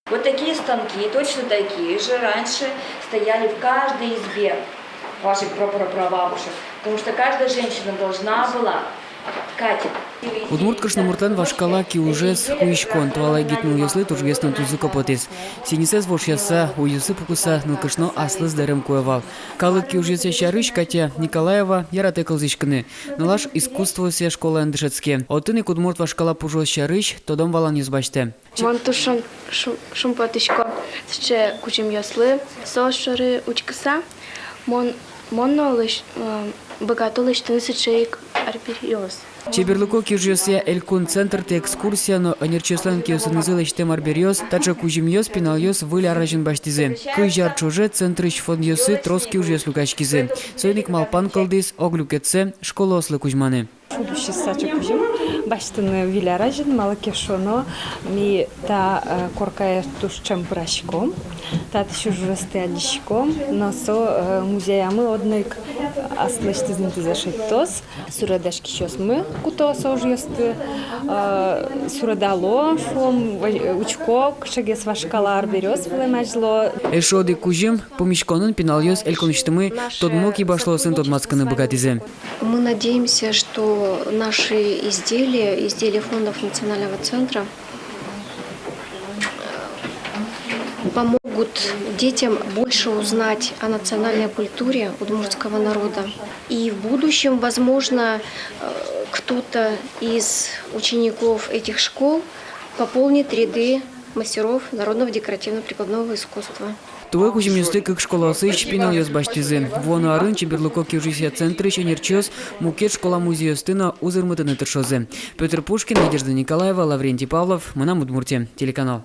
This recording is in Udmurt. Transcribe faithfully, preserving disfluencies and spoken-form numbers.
Вот такие станки, точно такие же, раньше стояли в каждой избе ваших прапрапрабабушек, потому что каждая женщина должна была ткать. Удмурт кышномуртлэн вашкала киужез — куиськон. Туала егит нылъёслы тужгес но тунсыко потӥз. Синъёссэс вошъяса, уйёссы пукыса, нылкышно аслыз дэрем куэ вал. Калык киужъёсъя сярысь Катя Николаева яратэ кылзӥськыны. Нылаш искусствоосъя школаын дышетске. Отын ик удмурт вашкала пужыос сярысь тодон-валанъёс басьтэ. Мон туж шум-, шум-, шумпотӥсько сыӵе кузьымъёслы. Соос шоры учкыса, мон, мон но лэсь-, э, быгато лэсьтыны сыӵе ик арбериос. Чеберлыко киужъёсъя элькун центртӥ экскурсия но ӧнерчиослэн киосынызы лэсьтэм арбериос, таӵе кузьымъёс пиналъёс выль ар азьын басьтӥзы. Кызь ар ӵоже центрысь фондъёсы трос киужъёс люкаськизы. Соин ик малпан кылдӥз ог люкетсэ школаослы кузьманы. Шуд усиз сыӵе кузьым басьтыны выль ар азьын, малы ке шуоно, ми та, э, коркае туж ӵем пыраськом, татысь ужъёсты адӟиськом, но со, э, музеямы одно ик аслэсьтыз интызэ шедьтоз. Суредаськисьёсмы куто со ужъёсты, э, суредало, шуом, ва-, учко, кыӵегес вашкала арбериос вылэм азьло. Эшшо одӥг кузьым: пумиськонын пиналъёс элькунысьтымы тодмо кибашлыосын тодматскыны быгатӥзы. Мы надеемся, что наши изделия, изделия фондов Национального центра, э, помогут детям больше узнать о национальной культуре удмуртского народа. И в будущем, возможно, э, кто-то из учеников этих школ пополнит ряды мастеров народного декоративно-прикладного искусства. Туэ кузьымъёсты кык школаосысь пиналъёс басьтӥзы. Вуоно арын чеберлыко киужъёсъя центрысь ӧнерчиос мукет школа музейёсты но узырмытыны тыршозы. Пётр Пушкин, Надежда Николаева, Лаврентий Павлов, «Мынам Удмуртие» телеканал.